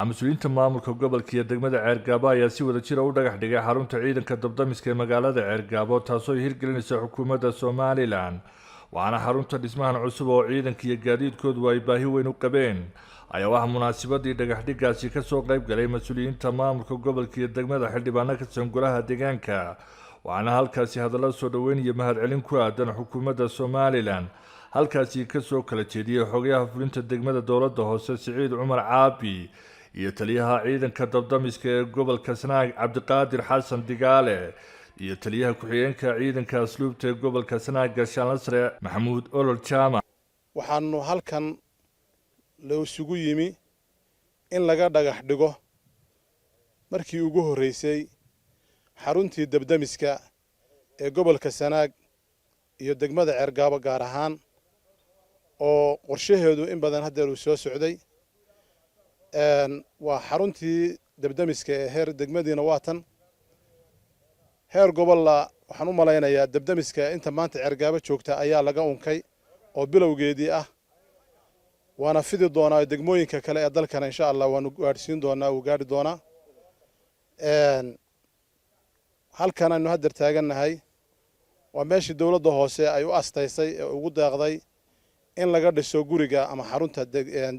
Mas-uuliyiinta maamulka gobolka iyo degmada Ceergaabo ayaa si wada jira u dhagax dhigay xarunta ciidanka dabdamiska ee magaalada Ceergaabo, taasoo ay hirgelinaysa xukuumadda Somalilan. Waxaana xarunta dhismahan cusub oo ciidanka iyo gaadiidkoodu ay baahi weyn u qabeen ayaa waxaa munaasabadii dhagaxdhigaasi kasoo qayb galay mas-uuliyiinta maamulka gobolka iyo degmada, xildhibaano ka tirsan golaha deegaanka. Waxaana halkaasi hadallo soo dhoweyn iyo mahadcelin ku aadan xukuumadda Somalilan halkaasi kasoo kala jeediyey xogayaha fulinta degmada dowladda hoose Siciid Cumar Caabi iyo taliyaha ciidanka dabdamiska ee gobolka Sanaag Cabdiqaadir Xasan Digaale iyo taliyaha ku-xigeenka ciidanka asluubta ee gobolka Sanaag Gaashaanle Sare Maxamuud Olol Jaamac. Waxaanu halkan la isugu yimi in laga dhagax dhigo markii ugu horreysay xaruntii dabdamiska ee gobolka Sanaag iyo degmada Ceergaabo gaar ahaan, oo qorshaheedu in badan haddeer uu soo socday. Waa xaruntii dabdamiska ee heer degmadiina, waa tan heer gobolla. Waxaan u malaynayaa dabdamiska inta maanta Ceergaabo joogta ayaa laga unkay oo bilowgeedii ah, waana fidi doonaa degmooyinka kale ee dalkana, insha Allah waanu gaadhsiin doonaa, wuu gaadhi doonaa. Halkan aynu haddeer taagannahay waa meeshii dowladda hoose ay u astaysay ee ugu deeqday in laga dhiso guriga ama xarunta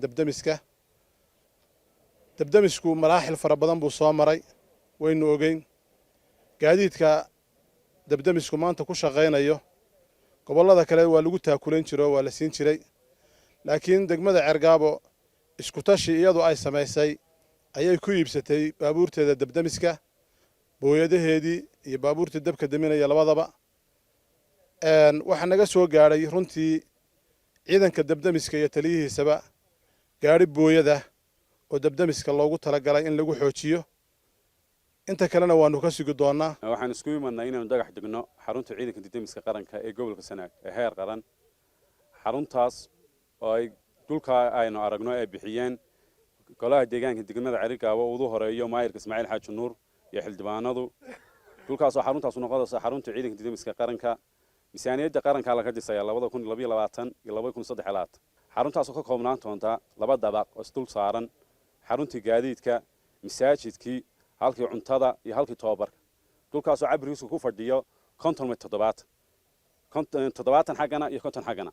dabdamiska. Dabdamisku maraaxil fara badan buu soo maray, waynu ogeyn. Gaadiidka dabdamisku maanta ku shaqaynayo gobollada kale waa lagu taakulayn jiro, waa la siin jiray, laakiin degmada Ceergaabo iskutashi iyadu ay samaysay ayay ku iibsatay baabuurteeda dabdamiska, booyadaheedii iyo baabuurtii dabka daminaya labadaba. Waxaa naga soo gaadhay runtii ciidanka dabdamiska iyo taliyihiisaba gaadhi booyada oo dabdamiska loogu talagalay in lagu xoojiyo. Inta kalena waanu ka sugi doonaa. Waxaan isku imadnaa inaanu dhagax dhigno xarunta ciidanka dabdamiska qaranka ee gobolka Sanaag ee heer qaran, xaruntaas oo ay dhulka aynu aragno ay bixiyeen golaha deegaanka degmada Ceerigaabo, ugu horeeyo maayirka Ismaaciil Xaaji Nuur iyo xildhibaanadu. Dhulkaasoo xaruntaasu noqonaysa xarunta ciidanka dabdamiska qaranka, miisaaniyadda qaranka laga dhisaya 2022 iyo 2023. Xaruntaasoo ka koobnaan doonta laba dabaq oo isdul saaran, xaruntii gaadiidka, masaajidkii, halkii cuntada iyo halkii tobabarka. Dhulkaasoo cabirkiisu ku fadhiyo 50 mit 70, 70 xaggana iyo 50 xaggana.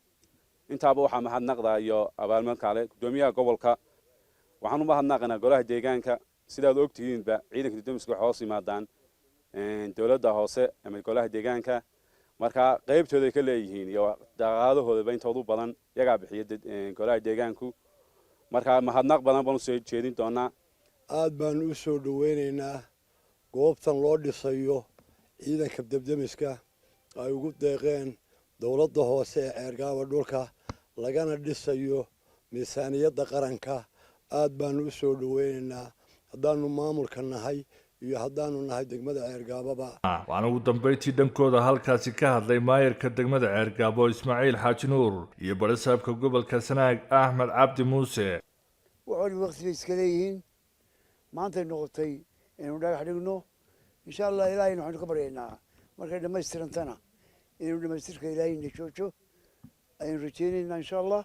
Intaaba waxaa mahadnaqda iyo abaalmarin kale guddoomiyaha gobolka. Waxaan u mahadnaqanaa golaha deegaanka. Sidaad ogtihiinba, ciidanka dabdamiska waxay hoos yimaadaan dowladda hoose ama golaha deegaanka, marka qaybtooda ay ka leeyihiin iyo dhaqaalahoodaba intoodu badan iyagaa bixiya golaha deegaanku. Marka mahadnaq badan baan usoo jeedin doonaa. Aad baanu u soo dhoweynaynaa goobtan loo dhisayo ciidanka dabdemiska ay ugu deeqeen dowladda hoose ee Ceergaabo dhulka, lagana dhisayo miisaaniyadda qaranka. Aad baanu u soo dhoweynaynaa haddaanu maamulka nahay iyo haddaanu nahay degmada Ceergaababa. Waxaana ugu dambeyntii dhankooda halkaasi ka hadlay maayarka degmada Ceergaabo Ismaaciil Xaaji Nuur iyo barasaabka gobolka Sanaag Axmed Cabdi Muuse. Waxoona waqti bay iska leeyihiin. Maantay noqotay inaynu dhagax dhigno. Insha Allah Ilaahayna waxaynu ka baryaynaa markay dhammaystirantana inuu dhammaystirka Ilaahayna joojo ayaynu rajaynaynaa, insha Allah.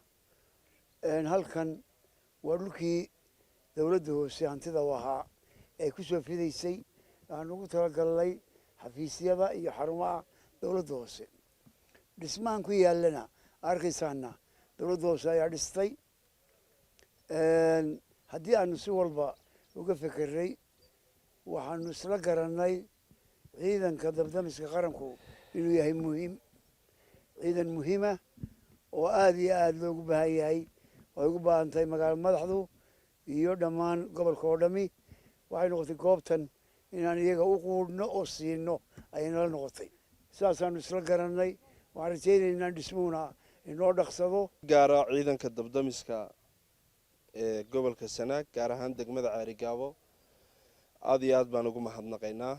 Halkan waa dhulkii dowladda hoose hantida u ahaa ee ku soo fidaysay. Waxaanu ugu talagalnay xafiisyada iyo xarumaha dowladda hoose. Dhismahan ku yaallana arkaysaana dowladda hoose ayaa dhistay. Haddii aanu si walba uga fekeray, waxaanu isla garannay ciidanka dabdamiska qaranku inuu yahay muhiim, ciidan muhiima oo aada iyo aada loogu baahan yahay, oo ay ugu baahan tahay magaalo madaxdu iyo dhammaan gobolka oo dhami. Waxay noqotay goobtan inaan iyaga u quudhno oo siino ayay nala noqotay. Sidaasaanu isla garannay. Waxaan rajaynaynaa in dhismuhuna inoo dhaqsado. Gaara ciidanka dabdamiska ee gobolka Sanaag, gaar ahaan degmada Ceerigaabo, aada iyo aad baan ugu mahadnaqaynaa.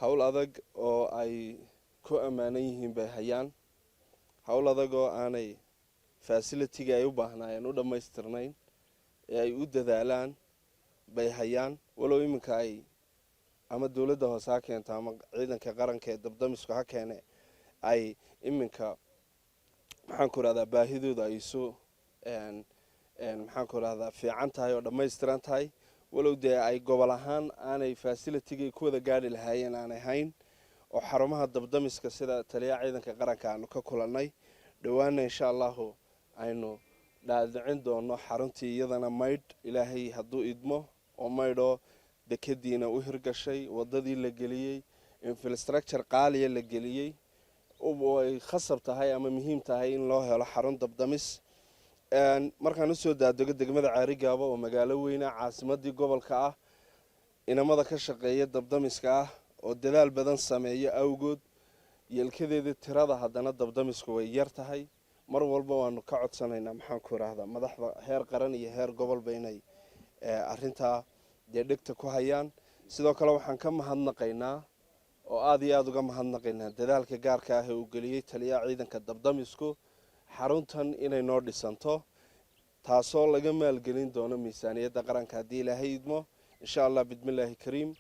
Howl adag oo ay ku ammaanan yihiin bay hayaan, howl adag oo aanay facility-ga ay u baahnaayeen u dhammaystirnayn ee ay u dadaalaan bay hayaan. Walow iminka ay ama dowladda hoose ha keento ama ciidanka qaranka ee dabdamisku ha keene, ay iminka, maxaan ku rahdaa, baahidooda ay isu, maxaan ku rahdaa, fiican tahay oo dhammaystiran tahay. Walow dee ay gobol ahaan aanay facilitygay ku wada gaadhi lahaayeen aanay hayn, oo xarumaha dabdamiska sida taliyaha ciidanka qaranka aanu ka kulannay, dhowaana insha Allahu aynu dhaadhicin doono xaruntii iyadana Maydh, Ilaahay hadduu idmo, oo Maydhoo dekadiina u hirgashay, wadadii la geliyey, infrastructure qaaliya la geliyey, oo ay khasab tahay ama muhiim tahay in loo helo xarun dabdamis. Markaan usoo daadego degmada Ceerigaabo oo magaalo weyna, caasimadii gobolka ah, inamada ka shaqeeya dabdamiska ah oo dadaal badan sameeya awgood, yeelkadeedii tirada haddana dabdamisku way yar tahay. Mar walba waanu ka codsanaynaa, maxaan ku idhaahdaa, madaxda heer qaran iyo heer gobolba inay arintaa dee dhegta ku hayaan. Sidoo kale waxaan ka mahadnaqaynaa oo aada iyo aada uga mahadnaqaynaa dadaalka gaarka ah ee uu geliyey taliyaha ciidanka dabdamisku xaruntan inay noo dhisanto, taasoo laga maalgelin doono miisaaniyadda qaranka haddii Ilaahay idmo, insha Allah bismillaahi kariim.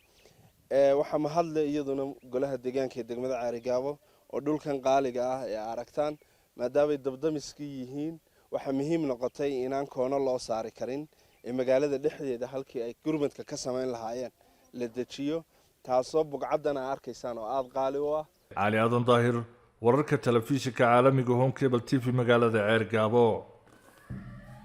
Waxaa mahadle iyaduna golaha deegaanka ee degmada Ceerigaabo oo dhulkan qaaliga ah ee aragtaan, maadaamay dabdamiskii yihiin, waxaa muhiim noqotay inaan koono loo saari karin ee magaalada dhexdeeda halkii ay gurmadka ka samayn lahaayeen la dejiyo, taasoo bugcaddan aa arkaysaan oo aada qaali u ah. Cali Aadan Daahir, wararka telefishinka caalamiga Home Cable TV, magaalada Ceergaabo.